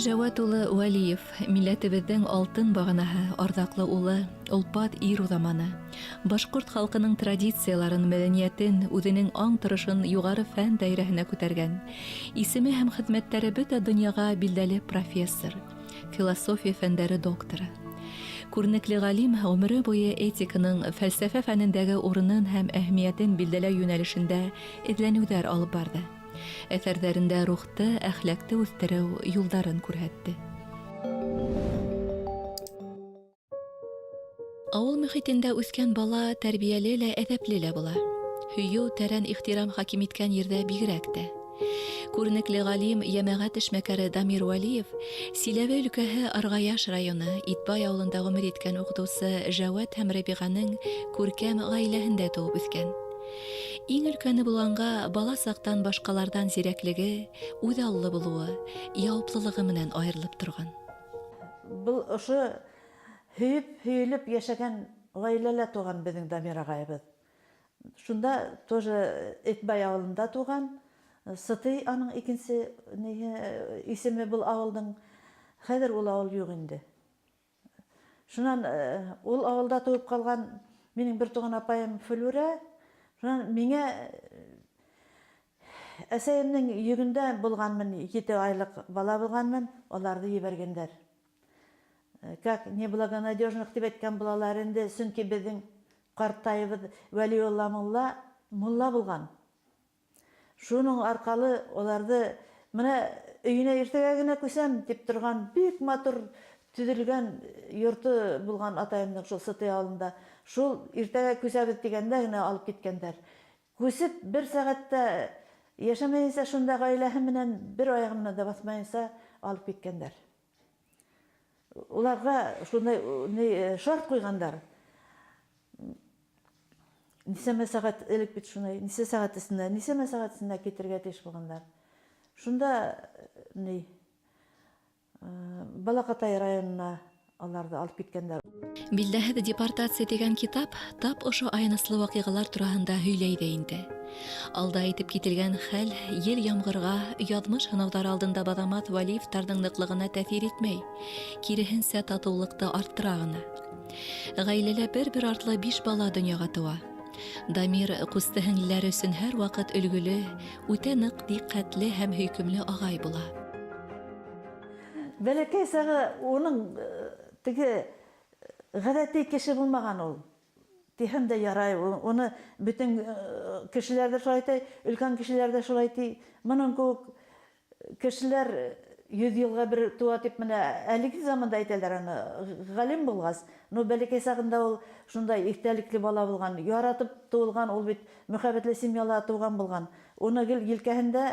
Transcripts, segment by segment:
Жәүәт улы Вәлиев, милләтебеҙҙең алтын бағанаһы, арҙаҡлы улы, олпат ир уҙаманы. Башҡорт халҡының традицияларын, мәҙәниәтен, үҙенең аң торошон юғары фән даирәһенә күтәргән. Исеме һәм хеҙмәттәре бөтә донъяға билдәле профессор, философия фәндәре докторы. Күренекле ғалим ғүмере буйы этиканың фәлсәфә фәнендәге урынын һәм әһәмиәтен билдәләү йүнәлешендә эҙләнеүҙәр алып барҙы. Әҫәрҙәрендә рухты, әхлаҡты үҫтереү юлдарын күрһәтте. Ауыл мөхитендә үҫкән бала тәрбиәле лә, әҙәпле лә була. Һөйөү, тәрән ихтирам хаким иткән ерҙә бигерәк тә. Күренекле ғалим, йәмәғәт эшмәкәре Дамир Вәлиев Силәбе өлкәһе Арғаяш районы Итбай ауылында ғүмер иткән уҡытыусы Жәүәт һәм Рәбиғаның күркәм ғаиләһендә тыуып үҫкән. Иң өлкәне булғанға бала саҡтан башҡаларҙан зирәклеге, үҙаллы булыуы, яуаплылығы менән айырылып торған. Был ошо һөйөп, һөйөлөп йәшәгән ғаиләлә туған беҙҙең Дамир ағайыбыҙ. Шунда тоже Этбай ауылында туған. Сытый аның икенсе ниһе, исеме был ауылдың. Хәҙер ул ауыл юҡ инде. Шунан ул ауылда тыуып ҡалған минең бер туған апайым Флүрә. Шунан миңә әсәйемнең йөгөндә булғанмын, 7 айлыҡ бала булғанмын, аларҙы ебәргәндәр. Как неблагонадежных тип әйткән булалар инде, сөнки беҙҙең ҡартайыбыҙ Вәлиулла мулла мулла булған. Шуның арҡалы уларҙы менә өйөнә иртәгә генә күсәм тип торған бик матур төҙөлгән йорто булған атайымдың шул Сытый ауылында. Шул иртәгә күсәбеҙ тигәндә генә алып киткәндәр. Күсеп бер сәғәттә йәшәмәйенсә шунда ғаиләһе менән бер аяғы менән дә баҫмайынса алып киткәндәр. Уларға шундай ни шарт ҡуйғандар. Нисәмә сәғәт элек бит шундай, нисә сәғәт эсендә, нисәмә сәғәт эсендә китергә тейеш булғандар. Шунда ни Балаҡатай районына аларҙы алып киткәндәр. Билдәһеҙ депортация тигән китап тап ошо аяныслы ваҡиғалар тураһында һөйләй ҙә инде. Алда әйтеп кителгән хәл ел-ямғырға, яҙмыш һынауҙары алдында баҙамаҫ Вәлиевтарҙың ныҡлығына тәьҫир итмәй, киреһенсә татыулыҡты арттыра ғына. Ғаиләлә бер-бер артлы биш бала донъяға тыуа. Дамир ҡусты-һеңлеләре өсөн һәр ваҡыт өлгөлө, үтә ныҡ диҡҡәтле һәм һөйкөмлө ағай була. Бәләкәй сағы уның теге ғәҙәти кеше булмаған ул. Тиһәм дә ярай, уны бөтөн кешеләр дә шулай ти, өлкән кешеләр дә шулай ти. Моның кеүек кешеләр 100 йылға бер туа дип менә әлеге заманда әйтәләр аны. Галим булғас, ну бәләкәй сағында ул шундай иҫтәлекле бала булған, яратып тыуылған, ул бит мөхәббәтле семьяла туған булған. Уны гел елкәһендә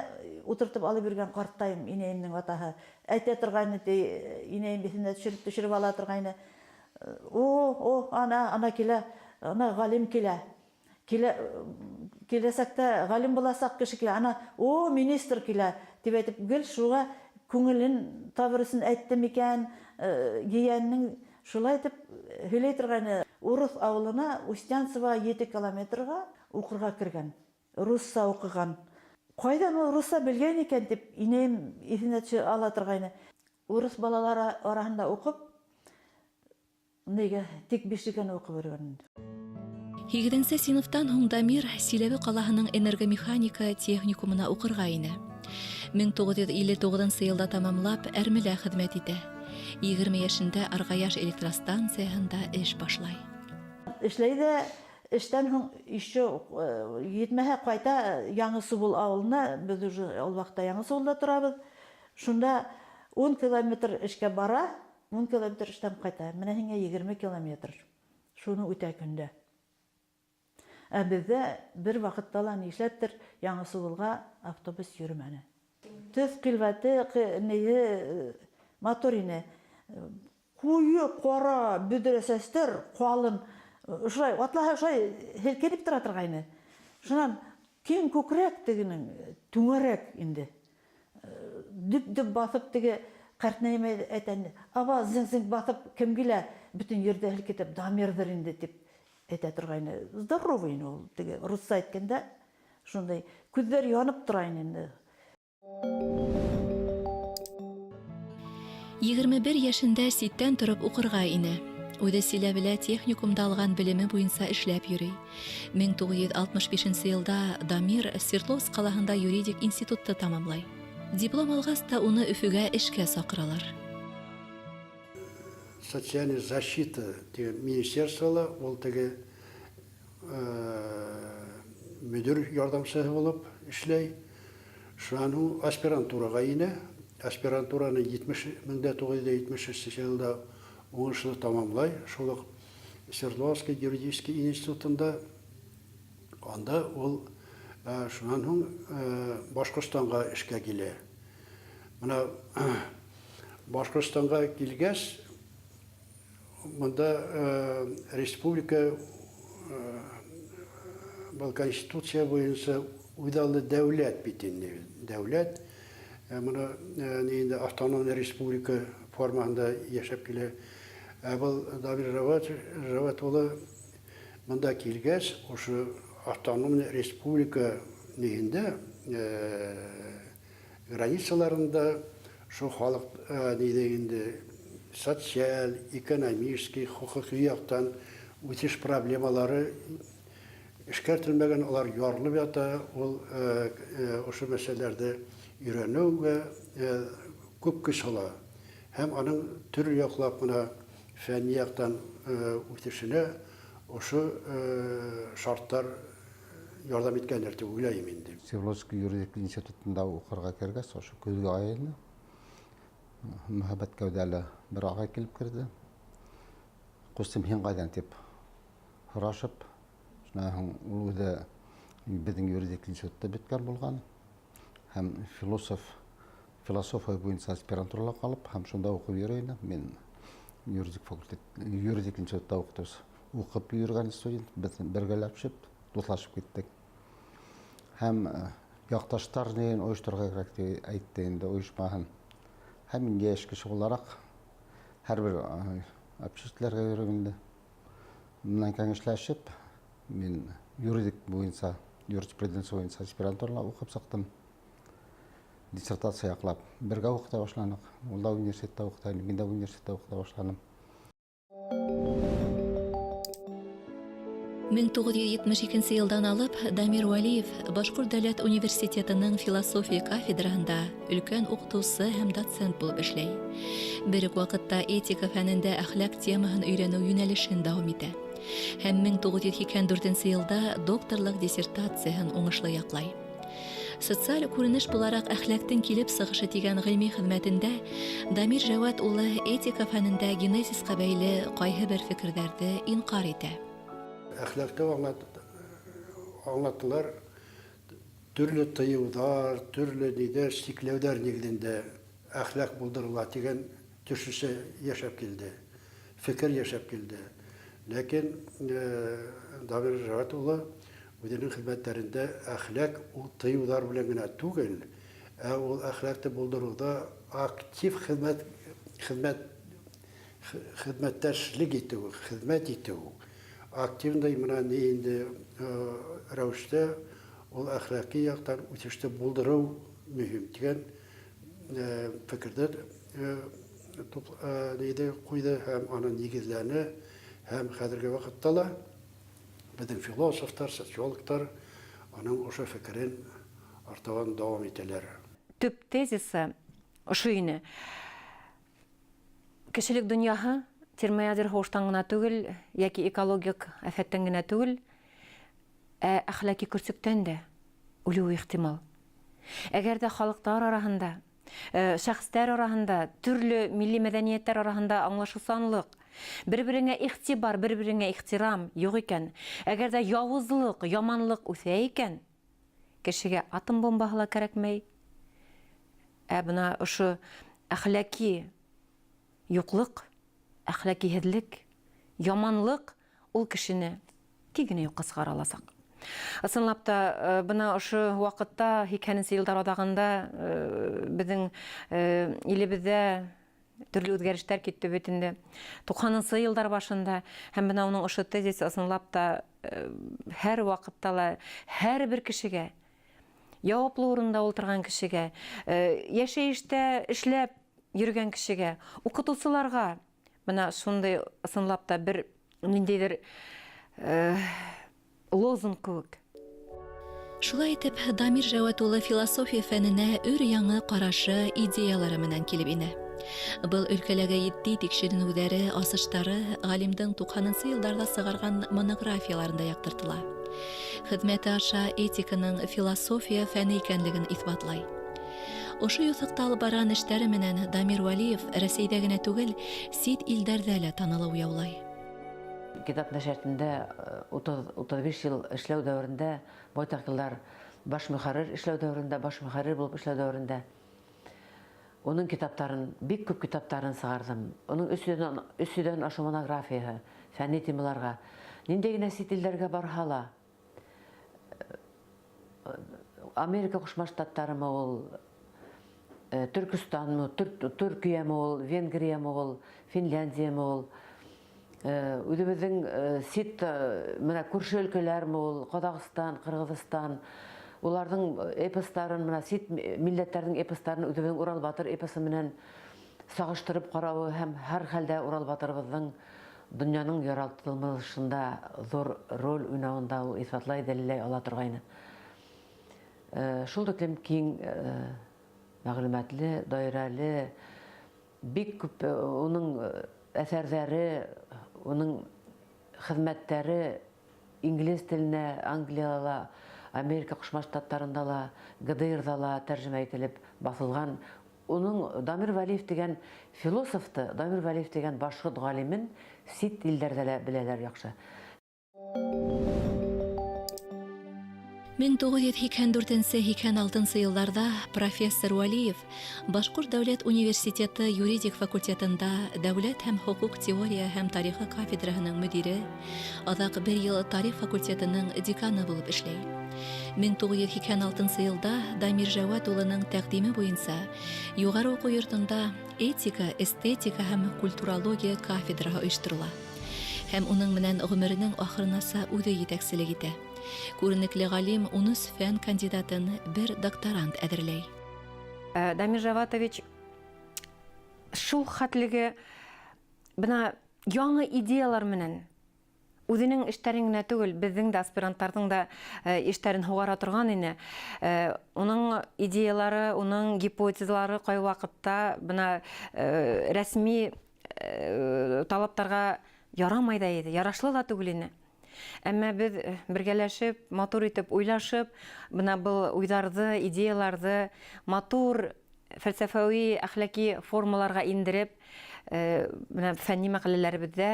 утыртып алып йөргән ҡарттайым, инәйемдең атаһы. Әйтә торғайны, ти, инәйем иҫенә төшөрөп төшөрөп ала торғайны. О, о, ана, ана килә, ана галим килә. Килә, киләсәктә галим буласаҡ кеше килә. Ана, о, министр килә, дип әйтеп, гел шуға күңелен табыр өсөн әйтте микән, ейәненең шулай итеп һөйләй торғайны. Урыҫ ауылына Устянцева 7 километрға уҡырға кергән. Русса уҡыған. Ҡайҙан ул русса белгән икән дип инәйем иҫенә төшә ала торғайны. Урыҫ балалары араһында уҡып, нигә тик бишегән уҡып йөрөгән инде. Һигеҙенсе синыфтан һуң Дамир Силәбе ҡалаһының энергомеханика техникумына уҡырға инә. 1959 йылда тамамлап, әрмелә хеҙмәт итә. 20 йәшендә Арғаяш электростанцияһында эш башлай. Эшләй ҙә Эштән һуң еще етмәһә ҡайта Яңы Субул ауылына, беҙ уже ул ваҡытта Яңы Субулда торабыҙ. Шунда 10 километр эшкә бара, 10 километр эштән ҡайта. Менә һиңә 20 километр. Шуны үтә көндә. Ә беҙҙә бер ваҡытта ла нишләптер Яңы Субулға автобус йөрөмәне. Төҫ килбәте, ниһе матур ине. Ҡуйы ҡара бөҙрә сәстәр, ҡалын, ошолай атлаһа ошолай һелкенеп тора торғайны. Шунан киң күкрәк тегенең, түңәрәк инде. Дөп-дөп баҫып теге ҡәртнәйем әйтә инде, аба зың-зың баҫып кем килә, бөтөн ерҙе һелкетеп, Дамирҙыр инде дип әйтә торғайны. Здоровый ине ул, теге русса әйткәндә, шундай күҙҙәр янып тора ине инде. 21 яшендә ситтән торып укырга инә. Үзе Силәбелә техникумда алган белеме буенча эшләп йөри. 1965 елда Дамир Свердловск калаһында юридик институтты тамамлай. Диплом алгач та уны Өфөгә эшкә сакыралар. Социальная защита дигән министерствола ул теге мөдир ярдәмчесе булып эшләй. Шуннан һуң аспирантурага инә. Аспирантураны 1973 елда уңышлы тамамлай. Шул ук Свердловский юридический институтында. Анда ул шуннан һуң Башкортстанга эшкә килә. Менә Башкортстанга килгәч, монда республика был конституция буенча үзаллы дәүләт бит инде. Дәүләт моны инде автономный республика формасында яшәп килә. Ә был Дамир Җават улы монда килгәч, ошо автономный республика нигендә границаларында шул халык нидә инде социаль, экономический, хокукый яктан үсеш проблемалары эшкәртелмәгән, алар ярылып ята, ул ошо мәсьәләләрде өйрәнүгә күп көч сала. Һәм аның төрле яклап менә фәнни яктан үсешенә ошо шартлар ярдәм иткәндер дип уйлайым инде. Свердловский юридик институтында укырга кергәч, ошо көҙгө айында мөһабәт кәүҙәле бер ағай килеп керҙе. Ҡустым, һин ҡайҙан тип һорашып, шунан һуң ул үҙе беҙҙең юридик институтта бөткән булған һәм философия буйынса аспирантурала ҡалып һәм шунда уҡып йөрөй ине. Мин юридик факультет, юридик институтта уҡып йөрөгән студент, беҙ бергәләшеп, дуҫлашып киттек. Һәм яҡташтар ни ойошторорға кәрәк тип әйтте инде ойошмаһын. Һәм мин йәш кеше булараҡ һәр бер обществоларға йөрөп инде. Менән кәңәшләшеп, мин юридик буйынса, юриспруденция буйынса аспирантурала уҡып сыҡтым. Диссертация яҡлап бергә уҡыта башланыҡ. Ул да университетта уҡыта, мин дә университетта уҡыта башланым. 1972 елдан алып Дамир Вәлиев Башҡорт дәүләт университетының философия кафедраһында өлкән уҡытыусы һәм доцент булып эшләй. Бер үк ваҡытта этика фәнендә әхлаҡ темаһын өйрәнеү йүнәлешен дауам итә. Һәм 1984 йылда докторлыҡ диссертацияһын уңышлы яҡлай. Социаль күренеш булараҡ әхлаҡтың килеп сығышы тигән ғилми хеҙмәтендә Дамир Җәүәт улы этика фәнендә генезисҡа бәйле ҡайһы бер фекерҙәрҙе инҡар итә. Әхлаҡты аңлаттылар төрлө тыйыуҙар, төрлө ниҙәр, сикләүҙәр нигеҙендә әхлаҡ булдырыла тигән төшөнсә йәшәп килде, фекер йәшәп килде. Ләкин Дамир Җәүәт улы үҙенең хеҙмәттәрендә әхлаҡ ул тыйыуҙар белән генә түгел, ә ул әхлаҡты булдырыуҙа актив хеҙмәттәшлек итеү, хеҙмәт итеү, активный менән ни инде рәүештә ул әхлаҡи яҡтан үҫеште булдырыу мөһим тигән фекерҙе нейҙе ҡуйҙы һәм аны нигеҙләне, һәм хәҙерге ваҡытта ла беҙҙең философтар, социологтар аның ошо фекерен артабан дауам итәләр. Төп тезисы ошо ине. Кешелек донъяһы термоядер һуғыштан ғына түгел, йәки экологик афәттән генә түгел, ә әхлаки көрсөктән дә үлеүе ихтимал. Әгәр ҙә халыҡтар араһында, шәхестәр араһында, төрлө милли мәҙәниәттәр араһында аңлашыусанлыҡ, бер-береңә иғтибар, бер-береңә ихтирам юҡ икән, әгәр ҙә яуызлыҡ, яманлыҡ үҫә икән, кешегә атом бомбаһы ла кәрәкмәй. Ә бына ошо әхлаки юҡлыҡ, әхлакиһеҙлек, яманлыҡ ул кешене тиҙ генә юҡҡа сығара аласаҡ. Ысынлап та, бына ошо ваҡытта, һикһәненсе йылдар аҙағында, беҙҙең илебеҙҙә төрлө үҙгәрештәр китте бит инде. Туҡһанынсы йылдар башында һәм бына уның ошо тезисы ысынлап та һәр ваҡытта ла һәр бер кешегә, яуаплы урында ултырған кешегә, йәшәйештә эшләп йөрөгән кешегә, укытыусыларга менә шундый ысынлап та бер ниндәйдер лозунг кеүек. Шулай итеп, Дамир Җәвәт улы философия фәненә өр-яңы карашы, идеялары менән килеп инә. Был өлкәләге етди тикшеренүҙәре, асыштары ғалимдың туҡһанынсы йылдарҙа сығарған монографияларында яҡтыртыла. Хеҙмәте аша этиканың философия фәне икәнлеген иҫбатлай. Ошо юҫыҡта алып барған эштәре менән Дамир Вәлиев Рәсәйҙә генә түгел, сит илдәрҙә лә танылыу яулай. Китап нәшриәтендә 30-35 йыл эшләү дәүерендә, байтаҡ йылдар баш мөхәррир эшләү дәүерендә, баш мөхәррир булып эшләү дәүерендә уның китаптарын, бик күп китаптарын сығарҙым. Уның 300-дән ашыу монографияһы фәнни темаларға. Ниндәй генә сит илдәргә барһа ла, Америка Ҡушма Штаттарымы ул, Төркөстанмы, Төркиәме ул, Венгриямы ул, Финляндиямы ул, үҙебеҙҙең сит менә күрше өлкәләрме ул, Ҡаҙағстан, Ҡырғыҙстан, уларҙың эпостарын, менә сит милләттәрҙең эпостарын үҙебеҙҙең Урал батыр эпосы менән сағыштырып ҡарауы һәм һәр хәлдә Урал батырыбыҙҙың донъяның яралтылмышында ҙур роль уйнауында ул иҫбатлай, дәлилләй ала торғайны. Шул тиклем киң мәғлүмәтле, даирәле, бик күп уның әҫәрҙәре, уның хеҙмәттәре инглиз теленә Англияла ла, Америка Ҡушма Штаттарында ла, ГДРҙа ла тәржемә ителеп баҫылған. Уның Дамир Вәлиев тигән философты, Дамир Вәлиев тигән башҡорт ғалимен сит илдәрҙә лә беләләр яҡшы. 1984-86 йылдарҙа профессор Вәлиев Башҡорт дәүләт университеты юридик факультетында дәүләт һәм хоҡуҡ теория һәм тарихы кафедраһының мөдире, аҙаҡ бер йыл тарих факультетының деканы булып эшләй. 1986 йылда Дамир Җәүәт улының тәҡдиме буйынса юғары уҡыу йортонда этика, эстетика һәм культурология кафедраһы ойошторола. Һәм уның менән ғүмеренең ахырынаса үҙе етәкселек итә. Күренекле ғалим 13 фән кандидатын, бер докторант әҙерләй. Дамир Жаватович шул хәтлеге бына яңы идеялар менән үҙенең эштәрен генә түгел, беҙҙең дә аспиранттарҙың да эштәрен һуғара торған ине. Уның идеялары, уның гипотезалары ҡай ваҡытта бына рәсми талаптарға ярамай ҙа ине, ярашлы ла түгел ине. Әммә беҙ бергәләшеп, матур итеп уйлашып, бына был уйҙарҙы, идеяларҙы матур фәлсәфәүи, әхлаки формаларға индереп, бына фәнни мәҡәләләребеҙҙә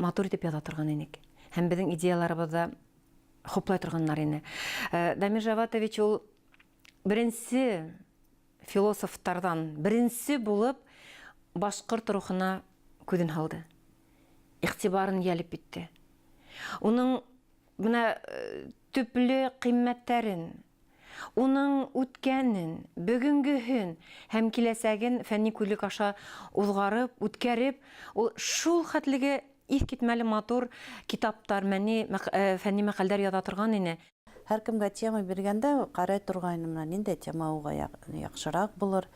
матур итеп яҙа торған инек. Һәм беҙҙең идеяларыбыҙҙы хуплай торғандар ине. Дамир Жаватович ул беренсе философтарҙан беренсе булып башҡорт рухына күҙен һалды. Иғтибарын йәлеп итте. Уның бына төплө ҡиммәттәрен, уның үткәнен, бөгөнгөһөн һәм киләсәген фәнни күҙлек аша уҙғарып, үткәреп, ул шул хәтлеге иҫ китмәле матур китаптар, фәнни мәҡәлдәр яҙа торған ине. Һәр кемгә тема биргәндә ҡарай торғайным, менә ниндәй тема уға яҡшыраҡ булыр.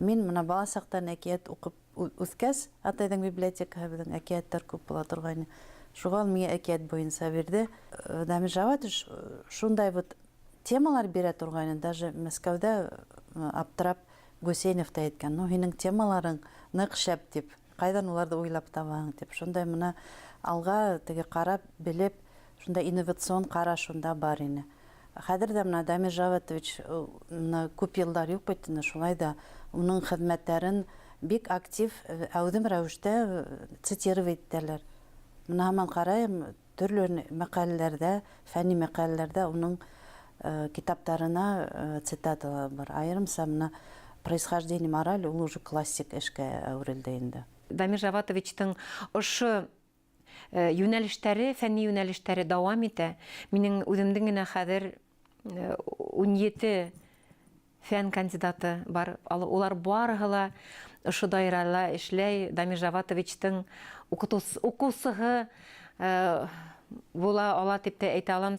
Мин менә бала саҡтан әкиәт уҡып үҫкәс, атайҙың библиотекаһы беҙҙең әкиәттәр күп була торғайны. Шуға ул миңә әкиәт буйынса бирҙе. Дамир Жаватович шундай вот темалар бирә торғайны, даже Мәскәүҙә аптырап Гусейнов та әйткән, ну һинең темаларың ныҡ шәп тип, ҡайҙан уларҙы уйлап табаһың тип. Шундай мына алға теге ҡарап, белеп, шундай инновацион ҡараш шунда бар ине. Хәҙер ҙә мына Дамир Жаватович, мына күп йылдар юҡ бит инде, шулай ҙа уның хеҙмәттәрен бик актив, әүҙем рәүештә цитировать итәләр. Мына һаман ҡарайым, төрлө мәҡәләләрҙә, фәнни мәҡәләләрҙә уның китаптарына цитаталар бар. Айырымса мына Происхождение морали ул уже классик эшкә әүерелде инде. Дамир Жаватовичтың ошо йүнәлештәре, фәнни йүнәлештәре дауам итә. Минең үҙемдең генә хәҙер 17 фән кандидаты бар. Улар барыһы ла ошо даирала эшләй. Дамир Жаватовичтың уҡыусыһы була ала тип тә әйтә алам.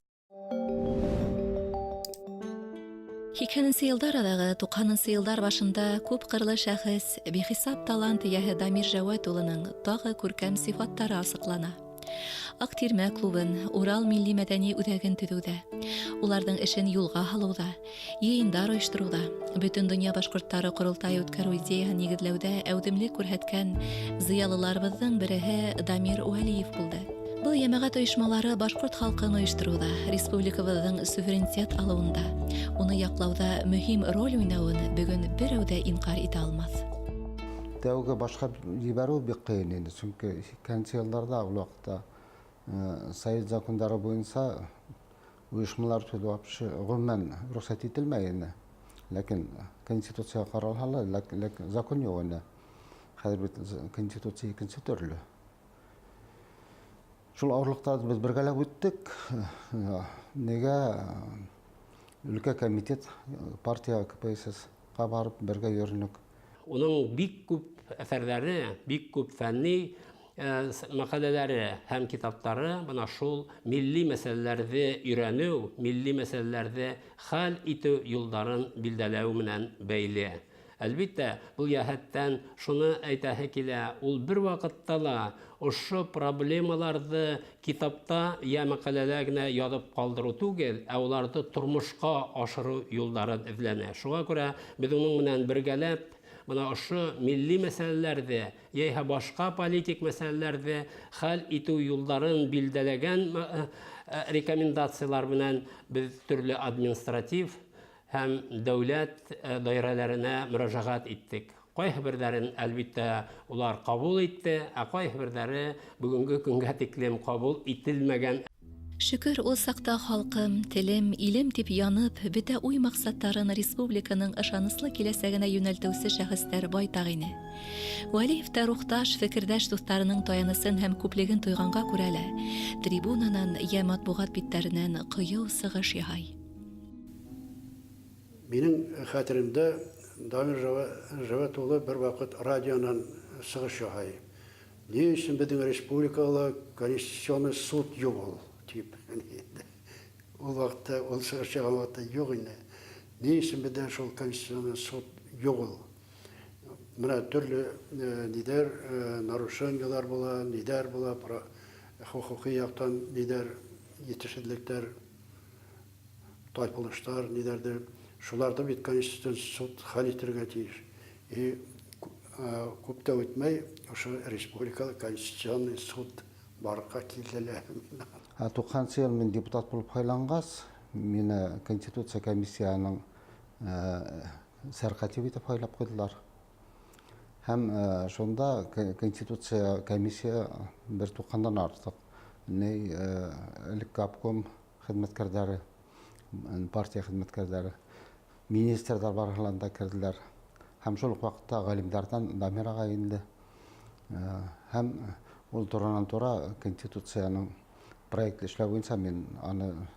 Һикһәненсе елдар аҙағы, туҡһанынсы елдар башында күп ҡырлы шәхес, бихисап талант эйәһе Дамир Жәүәт улының тағы күркәм сифаттары асыҡлана. Аҡ тирмә клубын, Урал милли мәҙәни үҙәген төҙөүҙә, уларҙың эшен юлға һалыуҙа, йыйындар ойоштороуҙа, Бөтөн донъя башҡорттары ҡоролтайы үткәреү идеяһын нигеҙләүҙә әүҙемлек күрһәткән зыялыларыбыҙҙың береһе Дамир Уәлиев булды. Был йәмәғәт ойошмалары башҡорт халҡын ойоштороуҙа, республикабыҙҙың суверенитет алыуында, уны яҡлауҙа мөһим роль уйнауын бөгөн берәү ҙә инҡар итә алмаҫ. Тәүге башҡа ебәреү бик ҡыйын инде, сөнки һикһәненсе йылдарҙа ул ваҡытта совет закондары буйынса Оешмалар төҙөү вообще гомумән рөхсәт ителмәй ине. Ләкин конституция каралһа ла, ләкин закон юк ине. Хәзер бит конституция икенче төрле. Шул авырлыктарны без бергәләп үттек. Нигә өлкә комитет партия КПСС ка барып бергә йөренек. Уның бик күп әҫәрҙәре, бик күп фәнни мәкаләләре һәм китаптары бына шул милли мәсьәләләрҙе өйрәнеү, милли мәсьәләләрҙе хәл итеү юлдарын билдәләү менән бәйле. Әлбиттә, был йәһәттән шуны әйтәһе килә, ул бер ваҡытта ла ошо проблемаларҙы китапта йә мәкаләлә генә яҙып ҡалдырыу түгел, ә уларҙы тормошҡа ашырыу юлдарын эҙләнә. Шуға күрә беҙ уның менән бергәләп бына ошо милли мәсьәләләрҙе йәиһә башҡа политик мәсьәләләрҙе хәл итеү юлдарын билдәләгән рекомендациялар менән беҙ төрлө административ һәм дәүләт даирәләренә мөрәжәғәт иттек. Ҡайһы берҙәрен, әлбиттә, улар ҡабул итте, ә ҡайһы берҙәре бөгөнгө көнгә тиклем ҡабул ителмәгән. Шөкөр, ул саҡта халҡым, телем, илем дип янып, бөтә уй-маҡсаттарын республиканың ышаныслы киләсәгенә йүнәлтеүсе шәхестәр байтаҡ ине. Вәлиев тә рухташ, фекерҙәш дуҫтарының таянысын һәм күплеген тойғанға күрә лә, трибунанан йә матбуғат биттәренән ҡыйыу сығыш яһай. Минең хәтеремдә, Дамир Җәвәт улы бервакыт радионан чыгыш яһай. Ни өчен безнең республикада Конституционный суд юк ул? дип. Ул вакытта, ул чыгыш яһаган вакытта юк инде. Ни өчен бездә шул Конституционный суд юк ул? Менә төрле нидәр, нарушениеләр була, нидәр була, хокукый яктан нидәр җитешсезлекләр. Тайпылышлар, ниләрдер, шуларны бит Конституцион суд хәл итәргә тиеш. И күп тә үтмәй, ошо республикада Конституционный суд барлыкка килде лә. Ә 90 ел мин депутат булып һайлангач, мине Конституция комиссияның сәркатип итеп һайлап куйдылар. Һәм шунда Конституция комиссия бер туксаннан артык ни элекке обком хезмәткәрләре, партия хезмәткәрләре, министрлар барыһы да керделәр. Һәм шул ук вакытта галимнәрдән Дамир агай инде. Һәм ул турыдан-тура Конституциянең проекты эшләү буенча мин аны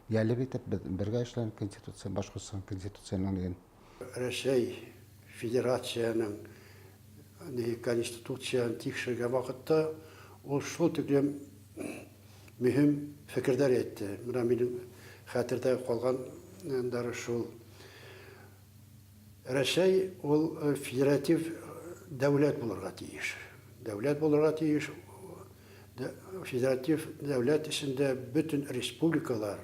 ялеп итеп, без бергә эшләнек Конституция, Башкортстан Конституциянең дигән. Рәсәй Федерациянең Конституцияне тикшергән вакытта ул шул тиклем Мөһим фикерләр әйтте. Менә минем хәтердә калганнары шул. Рәсәй ул федератив дәүләт булырга тиеш. Дәүләт булырга тиеш. Федератив дәүләт эчендә бөтен республикалар,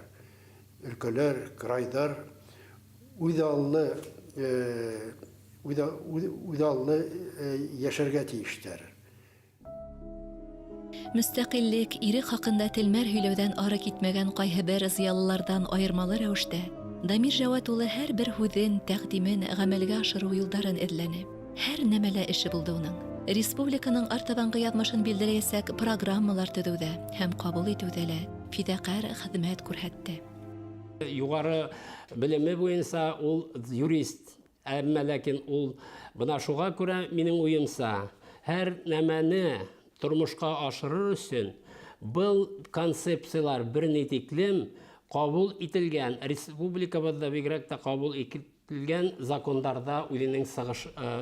өлкәләр, крайлар үзаллы үзаллы яшәргә тиешләр. Мөстәкыйльлек, ирек хакында телмәр һөйләүдән ары китмәгән кайһыбер зыялылардан аермалы рәвештә, Дамир Җәвәт улы һәрбер һүҙен, тәкъдимен гамәлгә ашырыу юлдарын эҙләне. Һәр нәмәлә эше булды уның. Республиканың артабанғы яҙмышын билдәләйәсәк программалар төҙөүҙә һәм ҡабул итеүҙә лә фиҙаҡәр хеҙмәт күрһәтте. Югары белеме буенча ул юрист. Әмма ләкин ул бына шуға күрә, минең уемса, һәр нәмәне тормышка ашырыр өчен был концепцияләр берни тиклем кабул ителгән, республикабызда бигрәк тә кабул ителгән закондарда үзенең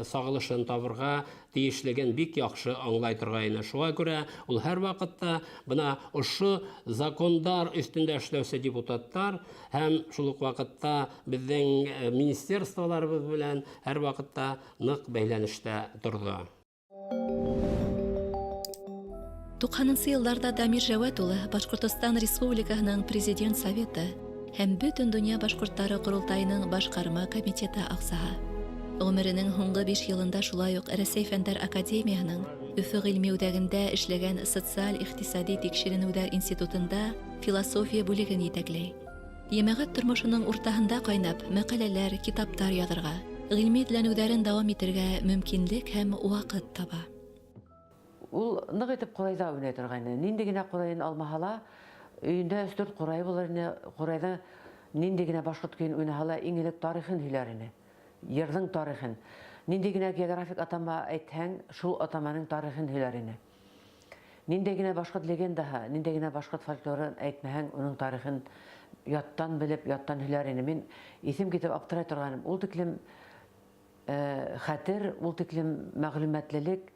сагылышын табырга тиешлеген бик яхшы аңлай торгайны. Шуңа күрә ул һәр вакытта бына ошо закондар өстендә эшләүче депутаттар һәм шул ук вакытта безнең министерстволарыбыз белән һәр вакытта нык бәйләнештә торды. 90 елларда Дамир Җәвәт улы Башкортостан Республикаһының Президент Советы һәм Бөтен дөнья башкортлары корылтайының башкарма комитеты ағзаһы. Ғүмеренең һуңғы 5 йылында шулай ук Рәсәй Фәндәр Академияһының Өфө ғилми үҙәгендә эшләгән социаль-иҡтисади тикшеренеүҙәр институтында философия бүлеген етәкләй. Йәмәғәт тормошоноң уртаһында ҡайнап, мәҡәләләр, китаптар яҙырға, ғилми эҙләнеүҙәрен дауам итергә мөмкинлек һәм ваҡыт таба. Ул ныҡ итеп ҡурайҙа уйнай торғайны. Ниндәй генә ҡурайын алмаһа ла, өйөндә 3-4 ҡурай булыр ине. Ҡурайҙа ниндәй генә башҡорт көйөн уйнаһа ла, иң элек тарихын һөйләр ине. Йырҙың тарихын. Ниндәй генә географик атама әйтһәң, шул атаманың тарихын һөйләр ине. Ниндәй генә башҡорт легендаһы, ниндәй генә башҡорт фольклорын әйтмәһәң, уның тарихын яттан белеп, яттан һөйләр ине. Мин иҫем китеп аптырай торғайным. Ул тиклем хәтер, ул тиклем мәғлүмәтлелек,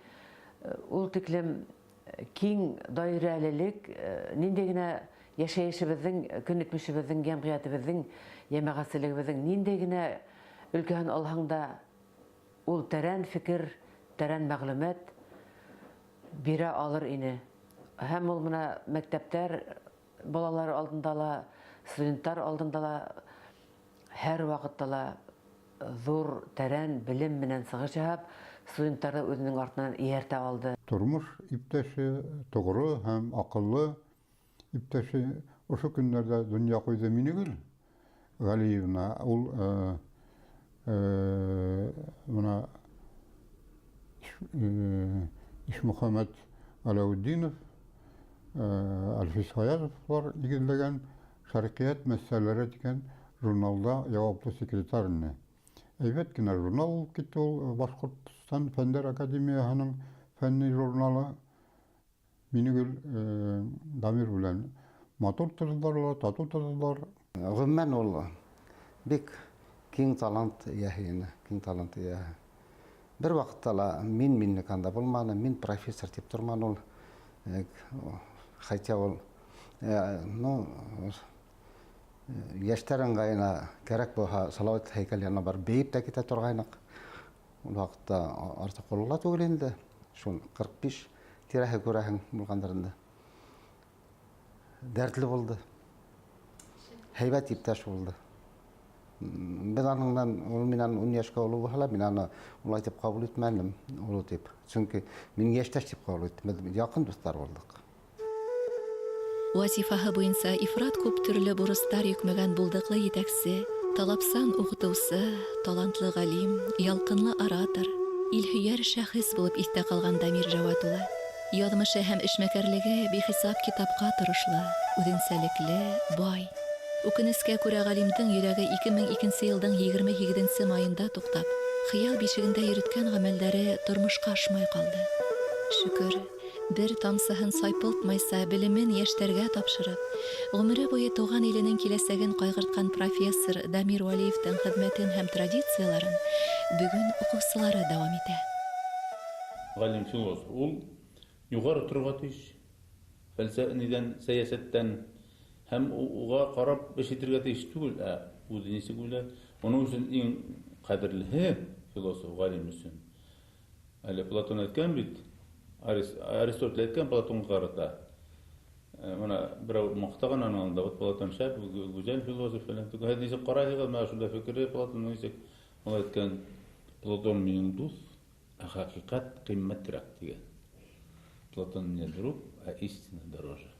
ул тиклем киң даирәлелек, ниндәй генә йәшәйешебеҙҙең, көн итмешебеҙҙең, йәмғиәтебеҙҙең, йәмәғәтселегебеҙҙең ниндәй генә өлкәһен алһаң да, ул тәрән фекер, тәрән мәғлүмәт бирә алыр ине. Һәм ул бына мәктәптәр балалар алдында ла, студенттар алдында ла, һәр ваҡытта ла ҙур тәрән белем менән сығыш яһап, студенттарҙы үҙенең артынан эйәртә алды. Тормош иптәше, тоғро һәм аҡыллы иптәше ошо көндәрҙә донъя ҡуйҙы Минегөл Ғәлиевна. Ул бына Ишмөхәмәт Ғәләүетдинов, Әлфис Хаязовлар нигеҙләгән Шәрҡиәт мәсьәләләре тигән журналда яуаплы секретарь ине. Әйбәт кенә журнал булып китте ул, Башҡортостан Фәндәр Академияһының фәнни журналы. Минегөл Дамир белән матур торҙолар, улар, татыу торҙолар. Ғөмүмән, ул бик киң талант эйәһе ине, киң талант эйәһе. Бер ваҡытта ла мин минлек анда булманы, мин профессор тип торманы ул. Хотя ул, ну, йәштәр ыңғайына кәрәк булһа, Салауат һәйкәл янына барып бейеп тә китә торғайныҡ. Ул ваҡытта артыҡ оло ла түгел инде, шул 45 тирәһе күрәһең булғандыр инде. Дәртле булды. Һәйбәт иптәш булды. Беҙ аның менән, ул минән 10 йәшкә оло булһа ла, мин аны улай тип ҡабул итмәнем, оло тип. Сөнки мин йәштәш тип ҡабул иттем. Беҙ яҡын дуҫтар булдыҡ. Вазифаһы буйынса ифрат күп төрлө бурыстар йөкмәгән булдыҡлы етәксе, талапсан уҡытыусы, талантлы ғалим, ялҡынлы оратор, илһөйәр шәхес булып иҫтә ҡалған Дамир Җәүәт улы. Яҙмышы һәм эшмәкәрлеге бихисап китапҡа торошло, үҙенсәлекле, бай. Үкенескә күрә ғалимдың йөрәге 2002 йылдың 28 майында туҡтап, хыял бишегендә йөрөткән ғәмәлдәре тормошҡа ашмай ҡалды. Шөкөр, бер тамсыһын сайпылтмайса белемен йәштәргә тапшырып, ғүмере буйы тыуған иленең киләсәген ҡайғыртҡан профессор Дамир Вәлиевтең хеҙмәтен һәм традицияларын бөгөн уҡыусылары дауам итә. Ғалим философ ул юғары торорға тейеш. Фәлсәфәнән, сәйәсәттән һәм уға ҡарап эш итергә тейеш түгел, ә үҙе нисек уйлай. Уның өсөн иң ҡәҙерлеһе философ ғалим өсөн. Әле Платон әйткән бит, Аристотель әйткән Платонға ҡарата. Бына берәү маҡтаған аның алдында, вот Платон шәп, гүзәл философ фәлән. Һеҙ нисек ҡарайһығыҙ, менә шунда фекере Платонның нисек? Ул әйткән, Платон минең дуҫ, ә хәҡиҡәт ҡиммәтрәк тигән. Платон мне друг, а истина дороже.